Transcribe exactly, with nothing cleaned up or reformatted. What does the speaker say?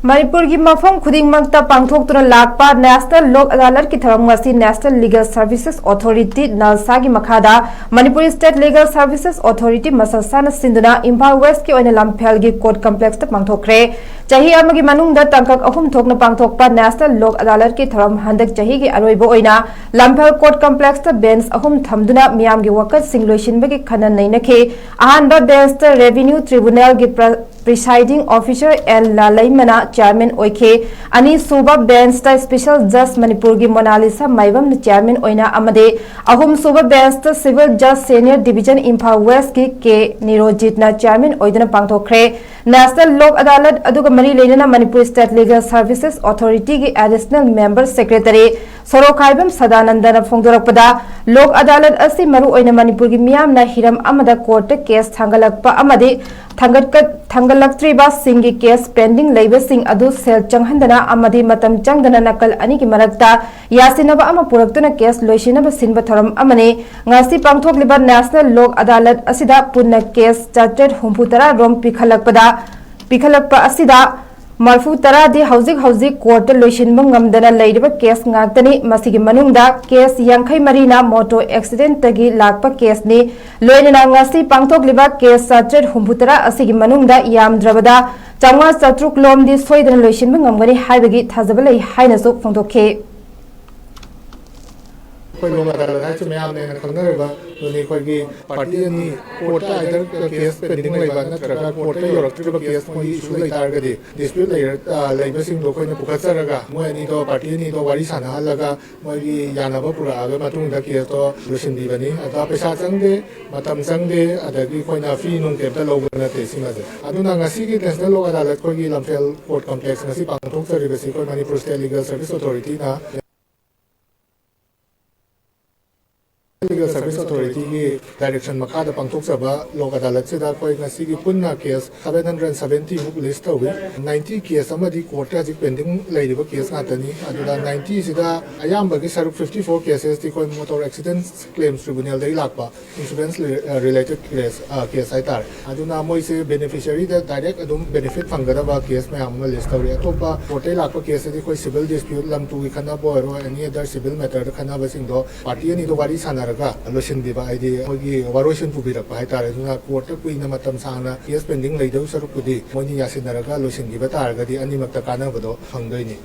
ꯃꯅꯤꯄꯨꯔꯒꯤ ꯃꯐꯝ ꯈꯨꯗꯤꯡꯃꯛꯇ ꯄꯥꯡꯊꯣꯛꯇꯨꯅ ꯂꯥꯛꯄ National Lok Adalat ꯀꯤ ꯊꯧꯔꯝ ꯉꯁꯤ National Legal Services Authority, ꯅꯜꯁꯥꯒꯤ ꯃꯈꯥꯗ Manipur State Legal Services Authority ꯃꯁꯥꯁꯥꯅ ꯁꯤꯟꯗꯨꯅ ꯏꯝꯐꯥꯜ West ꯀꯤ ꯑꯣꯏꯅ ꯂꯝꯐꯦꯜꯒꯤ Court Complex ꯇ ꯄꯥꯡꯊꯣꯛꯈ꯭ꯔꯦ꯫ ꯆꯍꯤ ꯑꯃꯒꯤ ꯃꯅꯨꯡꯗ ꯇꯥꯡꯀꯛ ꯑꯍꯨꯝ ꯊꯣꯛꯅ ꯄꯥꯡꯊꯣꯛꯄ National Lok Adalat ꯀꯤ ꯊꯧꯔꯝ ꯍꯟꯗꯛ ꯆꯍꯤꯒꯤ ꯑꯔꯣꯏꯕ ꯑꯣꯏꯅ ꯂꯝꯐꯦꯜ Court Complex ꯇ bench ꯑꯍꯨꯝ ꯊꯝꯗꯨꯅ ꯃꯤꯌꯥꯝꯒꯤ ꯋꯥꯀꯠꯁꯤꯡ ꯂꯣꯏꯁꯤꯟꯕꯒꯤ ꯈꯟꯅ ꯅꯩꯅꯈꯤ꯫ ꯑꯍꯥꯟꯕ bench ꯇ Revenue Tribunal ꯒꯤ ꯄ꯭ꯔ-, Presiding Officer ꯑꯦꯟ ꯂꯥꯂꯩꯃꯅ chairman ꯑꯣꯏꯈꯤ꯫ ꯑꯅꯤꯁꯨꯕ bench ꯇ Special Judge ꯃꯅꯤꯄꯨꯔꯒꯤ ꯃꯣꯅꯥꯂꯤꯁꯥ ꯃꯥꯏꯕꯝꯅ chairman ꯑꯣꯏꯅ ꯑꯃꯗꯤ ꯑꯍꯨꯝꯁꯨꯕ bench ꯇ Civil Judge Senior Division Imphal West ꯀꯤ ꯀꯦ ꯅꯤꯔꯣꯖꯤꯠꯅ chairman ꯑꯣꯏꯗꯨꯅ ꯄꯥꯡꯊꯣꯛꯈ꯭ꯔꯦ꯫ National Lok Adalat ꯑꯗꯨꯒ ꯃꯔꯤ ꯂꯩꯅꯅ Manipur State Legal Services Authority ꯒꯤ Additional Member Secretary ꯁꯣꯔꯣꯛꯈꯥꯏꯕꯝ ꯁꯗꯥꯅꯟꯗꯅ ꯐꯣꯡꯗꯣꯔꯛꯄꯗ, ꯂꯣꯛ ꯑꯗꯥꯂꯠ ꯑꯁꯤ ꯃꯔꯨꯑꯣꯏꯅ ꯃꯅꯤꯄꯨꯔꯒꯤ ꯃꯤꯌꯥꯝꯅ ꯍꯤꯔꯝ ꯑꯃꯗ court ꯇ case ꯊꯥꯡꯒꯠꯂꯛꯄ ꯑꯃꯗꯤ ꯊꯥꯡꯒꯠꯀ-, ꯊꯥꯡꯒꯠꯂꯛꯇ꯭ꯔꯤꯕꯁꯤꯡꯒꯤ case pending ꯂꯩꯕꯁꯤꯡ ꯑꯗꯨ ꯁꯦꯜ ꯆꯪꯍꯟꯗꯅ ꯑꯃꯗꯤ ꯃꯇꯝ ꯆꯪꯗꯅ ꯅꯥꯀꯜ ꯑꯅꯤꯒꯤ ꯃꯔꯛꯇ ꯌꯥꯁꯤꯟꯅꯕ ꯑꯃ ꯄꯨꯔꯛꯇꯨꯅ case ꯂꯣꯏꯁꯤꯟꯅꯕ ꯁꯤꯟꯕ ꯊꯧꯔꯝ ꯑꯃꯅꯤ꯫ ꯉꯁꯤ ꯄꯥꯡꯊꯣꯛꯂꯤꯕ National Lok Adalat ꯑꯁꯤꯗ ꯄꯨꯟꯅ case ꯆꯥꯇ꯭ꯔꯦꯠ ꯍꯨꯝꯐꯨ ꯇꯔꯥ ꯔꯣꯝ ꯄꯤꯈꯠꯂꯛꯄꯗ, ꯄꯤꯈꯠꯂꯛꯄ ꯑꯁꯤꯗ ꯃꯔꯐꯨ ꯇꯔꯥꯗꯤ ꯍꯧꯖꯤꯛ ꯍꯧꯖꯤꯛ court ꯇ ꯂꯣꯏꯁꯤꯟꯕ ꯉꯝꯗꯅ ꯂꯩꯔꯤꯕ case ꯉꯥꯛꯇꯅꯤ꯫ ꯃꯁꯤꯒꯤ ꯃꯅꯨꯡꯗ case ꯌꯥꯡꯈꯩ ꯃꯔꯤꯅ motor accident ꯇꯒꯤ ꯂꯥꯛꯄ case ꯅꯤ꯫ ꯂꯣꯏꯅꯅ ꯉꯁꯤ ꯄꯥꯡꯊꯣꯛꯂꯤꯕ case ꯆꯥꯇ꯭ꯔꯦꯠ ꯍꯨꯝꯐꯨ ꯇꯔꯥ ꯑꯁꯤꯒꯤ ꯃꯅꯨꯡꯗ ꯌꯥꯝꯗ꯭ꯔꯕꯗ ꯆꯥꯝꯃꯉꯥ ꯆꯥꯇ꯭ꯔꯨꯛ ꯂꯣꯝꯗꯤ ꯁꯣꯏꯗꯅ ꯂꯣꯏꯁꯤꯟꯕ ꯉꯝꯒꯅꯤ ꯍꯥꯏꯕꯒꯤ ꯊꯥꯖꯕ ꯂꯩ ꯍꯥꯏꯅꯁꯨ ꯐꯣꯡꯗꯣꯛꯈꯤ꯫ ꯑꯩꯈꯣꯏ ꯂꯣꯛ ꯑꯗꯥꯂꯠ ꯍꯥꯏꯁꯤ ꯃꯌꯥꯝꯅ ꯍꯦꯟꯅ ꯈꯪꯅꯔꯤꯕ ꯑꯗꯨꯅꯤ꯫ ꯑꯩꯈꯣꯏꯒꯤ party ꯑꯅꯤ court ꯇ either case pending ꯂꯩꯕ ꯅꯠꯇ꯭ꯔꯒ court ꯇ ꯌꯧꯔꯛꯇ꯭ꯔꯤꯕ case ꯃꯣꯏꯒꯤ issue ꯂꯩ ꯇꯥꯔꯒꯗꯤ dispute ꯂꯩꯔ-, ꯑ, ꯂꯩꯕꯁꯤꯡꯗꯣ ꯑꯩꯈꯣꯏꯅ ꯄꯨꯈꯠꯆꯔꯒ ꯃꯣꯏ ꯑꯅꯤꯗꯣ, party ꯑꯅꯤꯗꯣ ꯋꯥꯔꯤ ꯁꯥꯟꯅꯍꯜꯂꯒ ꯃꯣꯏꯒꯤ ꯌꯥꯅꯕ ꯄꯨꯔꯛꯑꯒ ꯃꯇꯨꯡꯗ case ꯇꯣ ꯂꯣꯏꯁꯤꯟꯕꯤꯕꯅꯤ꯫ ꯑꯗ ꯄꯩꯁꯥ ꯆꯪꯗꯦ, ꯃꯇꯝ ꯆꯪꯗꯦ, ꯑꯗꯒꯤ ꯑꯩꯈꯣꯏꯅ fee ꯅꯨꯡ ꯀꯩꯝꯇ ꯂꯧꯕ ꯅꯠꯇꯦ ꯁꯤꯃꯁꯦ꯫ ꯑꯗꯨꯅ ꯉꯁꯤꯒꯤ National Lok Adalat ꯑꯩꯈꯣꯏꯒꯤ ꯂꯝꯐꯦꯜ Court Complex ꯉꯁꯤ ꯄꯥꯡꯊꯣꯛꯆꯔꯤꯕꯁꯤ ꯑꯩꯈꯣꯏ Manipur State Legal Service Authority ꯅ Legal Service ꯑꯣꯊꯣꯔꯤꯇꯤꯒꯤ ꯗꯥꯏꯔꯦꯛꯁꯟ ꯃꯈꯥꯗ ꯄꯥꯡꯊꯣꯛꯆꯕ ꯂꯣꯛ ꯑꯗꯥꯂꯠꯁꯤꯗ ꯑꯩꯈꯣꯏ ꯉꯁꯤꯒꯤ ꯄꯨꯟꯅ ꯀꯦꯁ seven hundred seventy ꯃꯨꯛ ꯂꯤꯁ ꯇꯧꯏ꯫ Ninety ꯀꯦꯁ ꯑꯃꯗꯤ ꯀꯣꯔꯠꯇ ꯍꯧꯖꯤꯛ ꯄꯦꯟꯗꯤꯡ ꯂꯩꯔꯤꯕ ꯀꯦꯁ ꯉꯥꯛꯇꯅꯤ꯫ ꯑꯗꯨꯅ ninety ꯁꯤꯗ ꯑꯌꯥꯝꯕꯒꯤ ꯁꯔꯨꯛ fifty four ꯀꯦꯁꯦꯁꯇꯤ ꯑꯩꯈꯣꯏ ꯃꯣꯇꯣꯔ ꯑꯦꯛꯁꯤꯗꯦꯟ ꯀ꯭ꯂꯦꯝꯁ ꯇ꯭ꯔꯤꯕꯨꯅꯦꯜꯗꯒꯤ ꯂꯥꯛꯄ ꯏꯟꯁꯨꯔꯦꯟꯁ ꯔꯤꯂꯦꯇꯦꯗ ꯀꯦꯁ, ꯀꯦꯁ ꯍꯥꯏꯇꯥꯔꯦ꯫ ꯑꯗꯨꯅ ꯃꯣꯏꯁꯦ ꯕꯦꯅꯤꯐꯤꯁꯔꯤꯗ ꯗꯥꯏꯔꯦꯛ ꯑꯗꯨꯝ ꯕꯦꯅꯤꯐꯤꯠ ꯐꯪꯒꯗꯕ ꯀꯦꯁ ꯃꯌꯥꯝ ꯑꯃ ꯂꯤꯁ ꯇꯧꯔꯤ꯫ ꯑꯇꯣꯞꯄ ꯀꯣꯔꯠꯇꯒꯤ ꯂꯥꯛꯄ ꯀꯦꯁꯇꯗꯤ ꯑꯩꯈꯣꯏ ꯁꯤꯚꯤꯜ ꯗꯤꯁꯄ꯭ꯌꯨꯠ, ꯂꯝ ꯇꯨꯒꯤ ꯈꯠꯅꯕ ꯑꯣꯏꯔꯣ, ꯑꯦꯅꯤ ꯑꯗꯔ ꯁꯤꯚꯤꯜ ꯃꯦꯇꯔꯗ ꯈꯠꯅꯕꯁꯤꯡꯗꯣ ꯄꯥꯔꯇꯤ ꯑꯅꯤꯗꯣ ꯋꯥꯔꯤ ꯁꯥꯟꯅꯔꯒ ꯂꯣꯏꯁꯤꯟꯕꯤꯕ, ꯍꯥꯏꯗꯤ ꯃꯣꯏꯒꯤ ꯋꯥꯔꯣꯏꯁꯤꯟ ꯄꯨꯕꯤꯔꯛꯄ ꯍꯥꯏꯇꯥꯔꯦ꯫ ꯑꯗꯨꯅ ꯀꯣꯔꯠꯇ ꯀꯨꯏꯅ ꯃꯇꯝ ꯁꯥꯡꯅ ꯀꯦꯁ ꯄꯦꯟꯗꯤꯡ ꯂꯩꯗꯧ ꯁꯔꯨꯛꯄꯨꯗꯤ ꯃꯣꯏꯅꯤ ꯌꯥꯁꯤꯟꯅꯔꯒ ꯂꯣꯏꯁꯤꯟꯈꯤꯕ ꯇꯥꯔꯒꯗꯤ ꯑꯅꯤꯃꯛꯇ ꯀꯥꯟꯅꯕꯗꯣ ꯐꯪꯗꯣꯏꯅꯤ꯫